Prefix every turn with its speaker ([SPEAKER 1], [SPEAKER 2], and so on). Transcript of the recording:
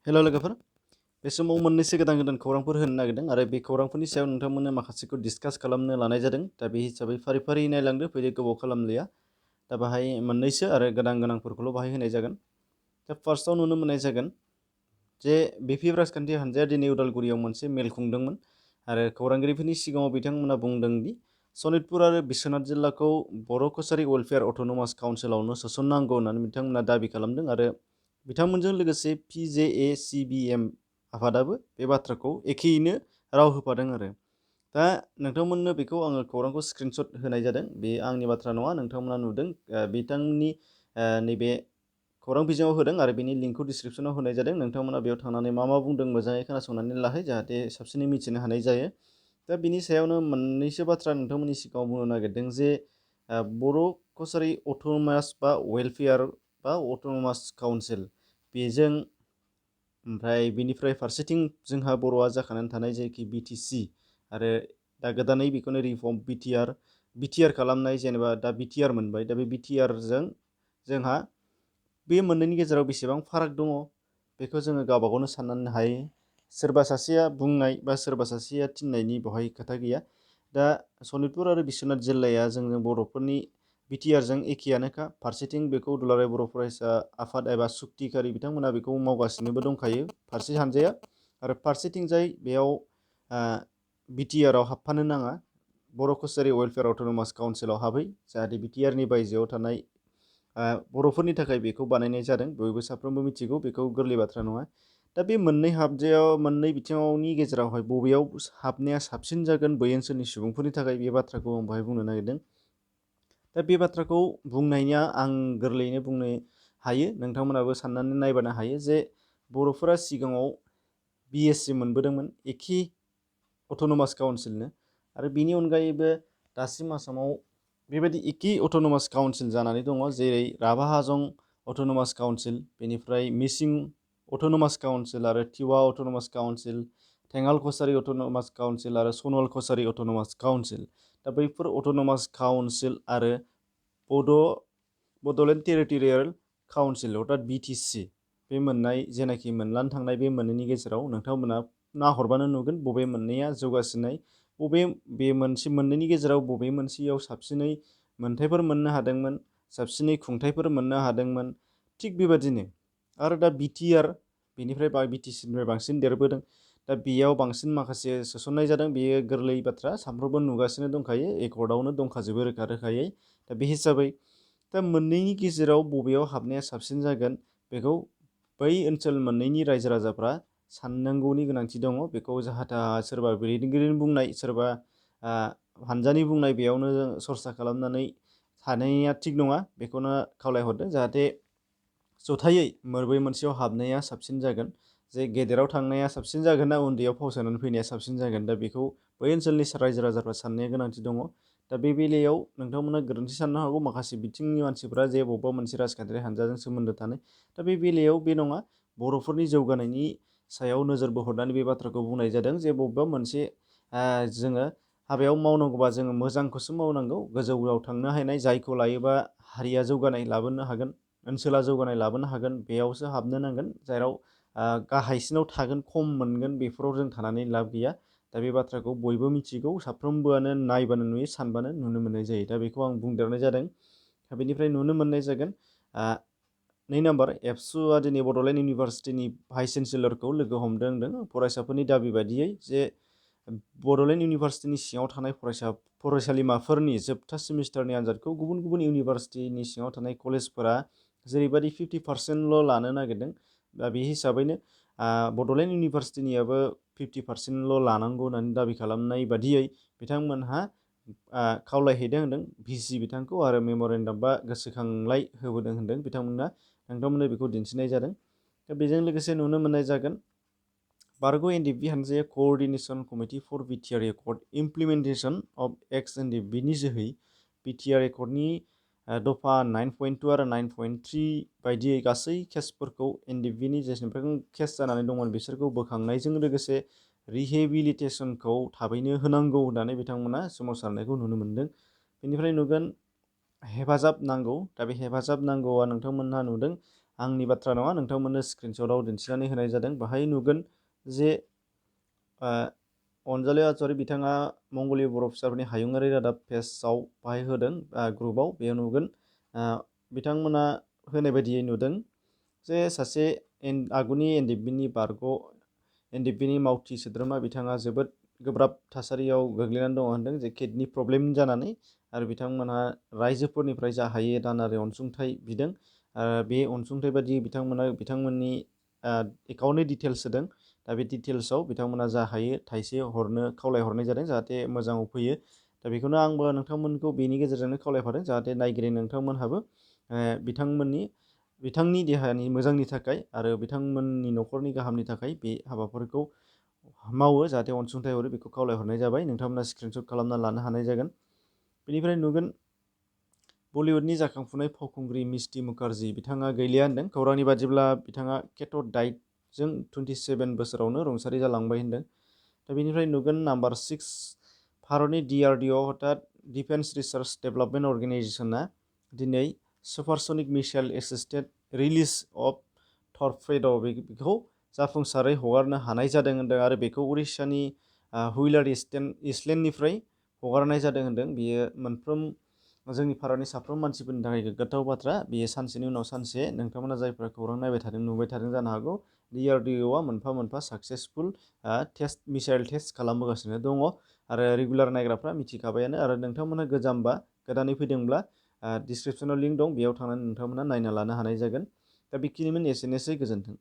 [SPEAKER 1] हेल' लोगोफोर, बे समाव मोननैसो गोदान खौरांफोर होनो नागिरदों आरो बे खौरांफोरनि सायाव नोंथांमोननो माखासेखौ डिसकास खालामनो लानाय जादों। दा बे हिसाबै फारि फारि नायलांदो, फैदो गोबाव खालामलिया। दा बाहाय मोननैसो आरो गोनांफोरखौल' बाहाय होनाय जागोन। दा फार्स्टआव नुनो मोननाय जागोन जे BP राजखान्थि हान्जाया दिनै उदालगुरियाव मोनसे मेल खुंदोंमोन आरो खौरांगिरिफोरनि सिगाङाव बिथांमोना बुंदों दि सनितपुर आरो बिश्वनाथ जिल्लाखौ बर' कसारी वेलफेयार अट'नमास काउन्सिलावनो सोसननांगौ होननानै बिथांमोना दाबि खालामदों आरो बिथांमोनजों लोगोसे PJACBM आफादाबो बे बाथ्राखौ एखेयैनो राव होफादों आरो दा नोंथांमोननो बेखौ आङो खौरांखौ स्क्रिनशट होनाय जादों। बे आंनि बाथ्रा नङा, नोंथांमोना नुदों। बिथांनि नैबे खौरां बिजोङाव होदों आरो बिनि लिंकखौ डिसक्रिपसनाव होनाय जादों। नोंथांमोना बेयाव थांनानै मा बुंदों मोजाङै खोनासंनानै लाहै, जाहाथे साबसिनै मिथिनो हानाय जायो। दा बिनि सायावनो मोननैसो बाथ्रा नोंथांमोननि सिगाङाव बुंनो नागिरदों जे बर' कसारी अट'नमास बा वेलफेयार बा अट'नमास काउन्सिल बेजों ओमफ्राय बिनिफ्राय फारसेथिं जोंहा बर'आ जाखानानै थानाय जेखि BTC आरो दा गोदानै बेखौनो रिफर्म BTR खालामनाय, जेनेबा दा BTR मोनबाय। दा बे BTRजों जोंहा बे मोननैनि गेजेराव बेसेबां फाराग दङ बेखौ जोङो गावबा गावनो साननानै हायो। सोरबा सासेया बुंनाय बा सोरबा सासेया थिननायनि बेवहाय खोथा गैया। दा सनितपुर आरो बिश्वनाथ जिल्लाया जोंनि बर'फोरनि BTRजों एखेयानोखा। फारसेथिं बेखौ दुलाराय बर' फरायसा आफाद एबा सुक्तिकारि बिथांमोना बेखौ मावगासिनोबो दंखायो फारसे हानजाया, आरो फारसेथिंजाय बेयाव BTRआव हाबफानो नाङा, बर' कसारी वेलफेयार अट'नमास काउन्सिलाव हाबै, जाहाथे BTRनि बायजोआव थानाय बर'फोरनि थाखाय बेखौ बानायनाय जादों। बयबो साफ्रोमबो मिथिगौ, बेखौ गोरलै बाथ्रा नङा। दा बे मोननै बिथिङावनि गेजेरावहाय बबेयाव हाबनाया साबसिन जागोन बै ओनसोलनि सुबुंफोरनि थाखाय, बे बाथ्राखौ आं बेवहाय बुंनो नागिरदों। दा बे बाथ्राखौ बुंनाया आं गोरलैयैनो बुंनो हायो, नोंथांमोनाबो साननानै नायबानो हायो जे बर'फोरा सिगाङाव BSc मोनबोदोंमोन एखे अट'नमास काउन्सिलनो, आरो बिनि अनगायैबो दासिम आसामाव बेबायदि एखे अट'नमास काउन्सिल जानानै दङ, जेरै राभा हाजं अट'नमास काउन्सिल, बेनिफ्राय मिसिं अट'नमास काउन्सिल आरो Tiwa autonomous council, Thengal Kachari autonomous council आरो सनवाल कसारी अट'नमास काउन्सिल। दा बैफोर अट'नमास काउन्सिल आरो बड'लेण्ड टेरिटरियेल काउन्सिल अर्थात BTC, बे मोननाय जेनाखि मोनलानो थांनाय बे मोननैनि गेजेराव नोंथांमोना नाहरबानो नुगोन बबे मोननैया जौगासिननाय, बे मोननैनि गेजेराव बबे मोनसेयाव साबसिनै मोनथायफोर मोननो हादोंमोन, साबसिनै खुंथायफोर मोननो हादोंमोन। थिग बेबादिनो आरो दा BTR बेनिफ्राय BTCनिफ्राय बांसिन देरबोदों। दा बेयाव बांसिन माखासे सोसननाय जादों, बेयो गोरलै बाथ्रा, सानफ्रोमबो नुगासिनो दंखायो, एकर्डआवनो दंखाजोबो रोखा रोखायै। दा बे हिसाबै दा मोननैनि गेजेराव बबेयाव हाबनाया साबसिन जागोन बेखौ बै ओनसोल मोननैनि रायजो राजाफ्रा साननांगौनि गोनांथि दङ। बेखौ जाहा-थाहा सोरबा दैदेनगिरिनि बुंनाय, सोरबा हानजानि बुंनाय बेयावनो सरसा खालामनानै थानाया थिग नङा। बेखौनो खावलायहरदों जाहाथे जथायै बबे मोनसेयाव हाबनाया साबसिन जागोन, जे गेदेराव थांनाया साबसिन जागोन ना उन्दैयाव फावसायनानै फैनाया साबसिन जागोन, दा बेखौ बै ओनसोलनि रायजो राजाफ्रा साननाया गोनांथि दङ। दा बे बेलायाव नोंथांमोना गोरोन्थि साननो हागौ माखासे बिथिंनि मानसिफ्रा जे बबेबा मोनसे राजखान्थियारि हानजाजों सोमोन्दो थानाय। दा बे बेलायाव बे नङा, बर'फोरनि जौगानायनि सायाव नोजोर बोहरनानै बे बाथ्राखौ बुंनाय जादों जे बबेबा मोनसे जोङो हाबायाव मावनांगौबा जोङो मोजांखौसो मावनांगौ, गोजौआव थांनो हानाय, जायखौ लायोबा हारिया जौगानाय लाबोनो हागोन, ओनसोला जौगानाय लाबोनो हागोन, बेयावसो हाबनो नांगोन। जेराव गाहायसिनाव थागोन, खम मोनगोन, बेफोराव जों थानानै लाब गैया। दा बे बाथ्राखौ बयबो मिथिगौ, साफ्रोमबोआनो नायबानो नुयो, सानबानो नुनो मोननाय जायो। दा बेखौ आं बुंदेरनाय जादों। बेनिफ्राय नुनो मोननाय जागोन 2 नाम्बार, एबसुआ दिनै बड'लेण्ड इउनिभारसिटिनि भाइस चेन्सेलरखौ लोगो हमदों होनदों फरायसाफोरनि दाबि बायदियै, जे बड'लेण्ड इउनिभारसिटिनि सिङाव थानाय फरायसालिमाफोरनि जोबथा सेमिस्टारनि आनजादखौ गुबुन गुबुन इउनिभारसिटिनि सिङाव थानाय कलेजफोरा जेरैबायदि 50% लानो नागिरदों, दा बे हिसाबैनो बड'लेण्ड इउनिभारसिटिनियाबो 50% लानांगौ होननानै दाबि खालामनाय बादियै बिथांमोनहा खावलायहैदों होनदों VC बिथांखौ, आरो मेम'रेन्डाम बा गोसोखांलाय होबोदों होनदों बिथांमोना। नोंथांमोननो बेखौ दिन्थिनाय जादों। दा बेजों लोगोसे नुनो मोननाय जागोन बारग' NDFB हानजाया coordination committee for BTR accord implementation of ex NDFBनि जोहै BTR एकर्डनि दफा 9.2 आरो 9.3 बायदियै गासै केसफोरखौ NDFBनि जेसेबां केस जानानै दंमोन बिसोरखौ बोखांनायजों लोगोसे रिहेबिलिटेसनखौ थाबैनो होनांगौ होननानै बिथांमोना सोमावसारनायखौ नुनो मोनदों। बेनिफ्राय नुगोन हेफाजाब नांगौ। दा बे हेफाजाब नांगौआ नोंथांमोनहा नुदों आंनि बाथ्रा नङा, नोंथांमोननो स्क्रिनशटआव दिन्थिनानै होनाय जादों। बाहाय नुगोन जे अनजालि आचार्य बिथाङा मंगलीय बर' फिसाफोरनि हायुङारि रादाब पेजआव बाहाय होदों, ग्रुपआव बेयाव नुगोन बिथांमोना होनाय बायदियै नुदों जे सासे आगुनि एनडिएफबिनि एनडिएफबिनि मावथि सोद्रोमा बिथाङा जोबोद गोब्राब थासारियाव गोग्लैनानै दङ होनदों, जे किडनि प्रब्लेम जानानै, आरो बिथांमोनहा रायजोफोरनिफ्राय जा हायो दानारि अनसुंथाइ बिदों। बे अनसुंथाइ बायदि बिथांमोना बिथांमोननि एकाउन्टनि डिटेल्स होदों। दा बे डिटेल्सआव बिथांमोना जा हायो थाइसे हरनो खावलायहरनाय जादों, जाहाथे मोजाङाव फैयो। दा बेखौनो आंबो नोंथांमोनखौ बेनि गेजेरजोंनो खावलायफादों, जाहाथे नायगिरि नोंथांमोनहाबो बिथांनि देहानि मोजांनि थाखाय आरो बिथांमोननि न'खरनि गाहामनि थाखाय बे हाबाफोरखौ मावो, जाहाथे अनसुंथाइ हरो, बेखौ खावलायहरनाय जाबाय। नोंथांमोना स्क्रिनशट खालामना लानो हानाय जागोन। बेनिफ्राय नुगोन बलिउडनि जाखांफुनाय फावखुंग्रि मिस्टि मुखार्जी बिथाङा गैलिया होनदों। खौरांनि बादिब्ला बिथाङा केट'डाइटजों 27 बोसोरावनो रुंसारि जालांबाय होनदों। दा बेनिफ्राय नुगोन नाम्बार 6, भारतनि DRDO अर्थात डिफेन्स रिसार्च डेभेलपमेन्ट अर्गेनाइजेसना दिनै सुपारसनिक मिसाइल एसिस्टेड रिलिज अफ टर्पेड' बेखौ जाफुंसारै हगारनो हानाय जादों होनदों, आरो बेखौ उरिष्यानि हुइलार इसलेन्डनिफ्राय हगारनाय जादों होनदों। बियो जोंनि भारतनि साफ्रोम मानसिफोरनि थाखाय गोग्गाथाव बाथ्रा। बेयो सानसेनि उनाव सानसे नोंथांमोना जायफोरा खौरां नायबाय थादों नुबाय थादों जानो हागौ, DRDOआ मोनफा मोनफा साक्सेसफुल मिसाइल टेस्ट खालामबोगासिनो दङ, आरो रेगुलार नायग्राफ्रा मिथिखाबायानो। आरो नोंथांमोना गोदानै फैदोंब्ला डिसक्रिपसनाव लिंक दं, बेयाव थांनानै नोंथांमोना नायना लानो हानाय जागोन। दा बेखिनिमोन, एसेनोसै, गोजोन्थों।